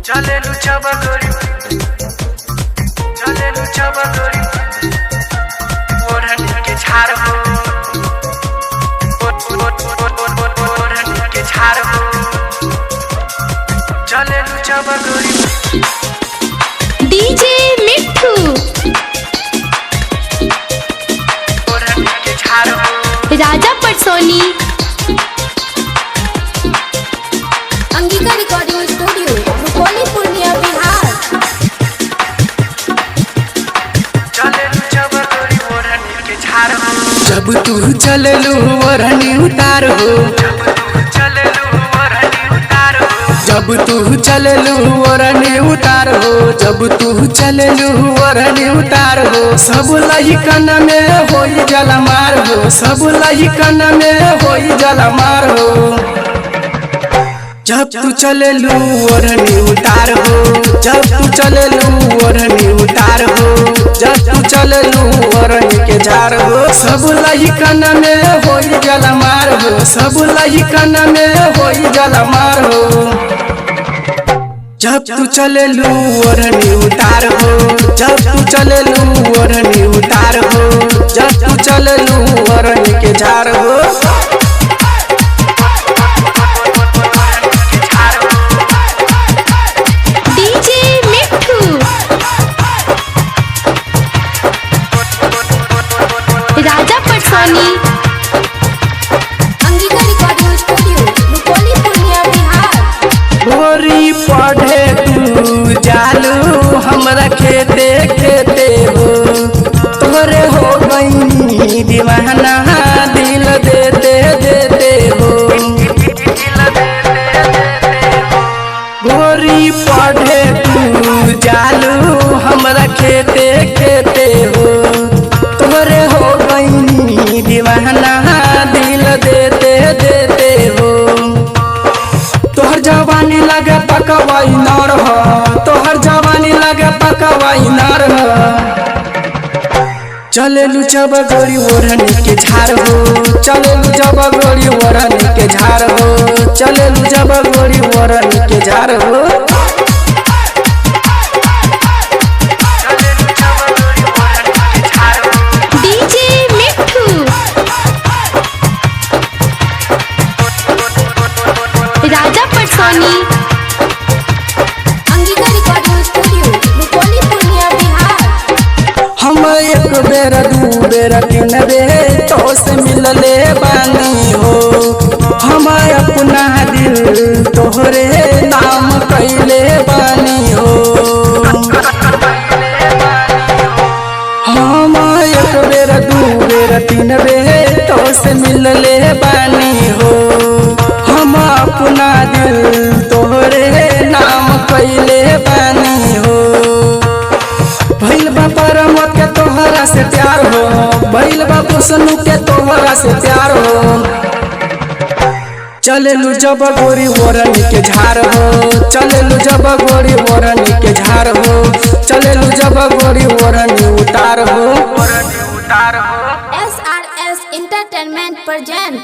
चलेलु चबगोरी, चलेलु चबगोरी, ओढ़नी के झाड़ हो, ओढ़नी के झाड़ हो, चलेलु चबगोरी। डीजे मिठू, ओढ़नी के झाड़ हो। Raja Patsoni. Angika recording studio, Rupauli, Purnia, Bihar. चलेलु चबगोरी, ओढ़नी के झाड़ हो। जब तू चललू ओढ़नी उतार हो, जब तू चलेलु ओढ़नी उतार हो, जब तू चललू ओढ़नी उतार हो, जब तू चललू ओढ़नी उतार हो, सब लहिकन में होई जलमार हो, सब लहिकन में होई जलमार हो। जब तू चललू ओढ़नी उतार हो, जब तू चललू ओढ़नी उतार हो, जब तू चललू ओढ़नी के झार हो, सब लहिकन में होई जलमार हो, सब लहिकन में होई जलमार हो। जब तू चललू ओढ़नी उतार हो, जब तू चललू ओढ़नी उतार हो, जब तू चललू ओढ़नी के झार हो। ओढ़नी के झाड़ हो। डीजे मिठू, राजा पटसोनी। Angika recording studio, Rupauli, Purnia, Bihar. भोरी पढ़े तू जालू हमरा खेते खेते हो, तोरे हो गई दीवाना दिल देते देते हो। भोरी पढ़े तू जालू हमरा खेते खेते हो, तोरे हो गई दीवाना दिल देते देते हो। तोहर जवानी लगे पकवाई नर हो, तोहर जवानी लगे पकवाई नर हो। चलेलू जब गोरी ओढ़नी के झार हो, चलेलू जब गोरी ओढ़नी के झार हो, चलेलू जब गोरी ओढ़नी के झार हो। चलेलु चबगोरी, ओढ़नी के झाड़ हो। डीजे मिठू, राजा पटसोनी। Angika recording studio, Rupauli, Purnia, Bihar. हम एक बेर दू बेर तीन बेर तो से मिलले बानी हो, हम अपना दिल तोहरे नाम कैले बानी हो। हम एक बेर दू बेर तीन बेर तो से मिलले बानी हो, हम अपना दिल तोहरे नाम कैले बानी हो। भइल बा परमत के तोहरा से प्यार हो, भइल बा पुसनु के तोहरा से प्यार हो। चलेलू जब गोरी ओढ़नी के झार हो, चलेलू जब गोरी ओढ़नी के झार हो, चलेलू जब गोरी ओढ़नी उतार हो। ओढ़नी उतार हो। S R S entertainment present.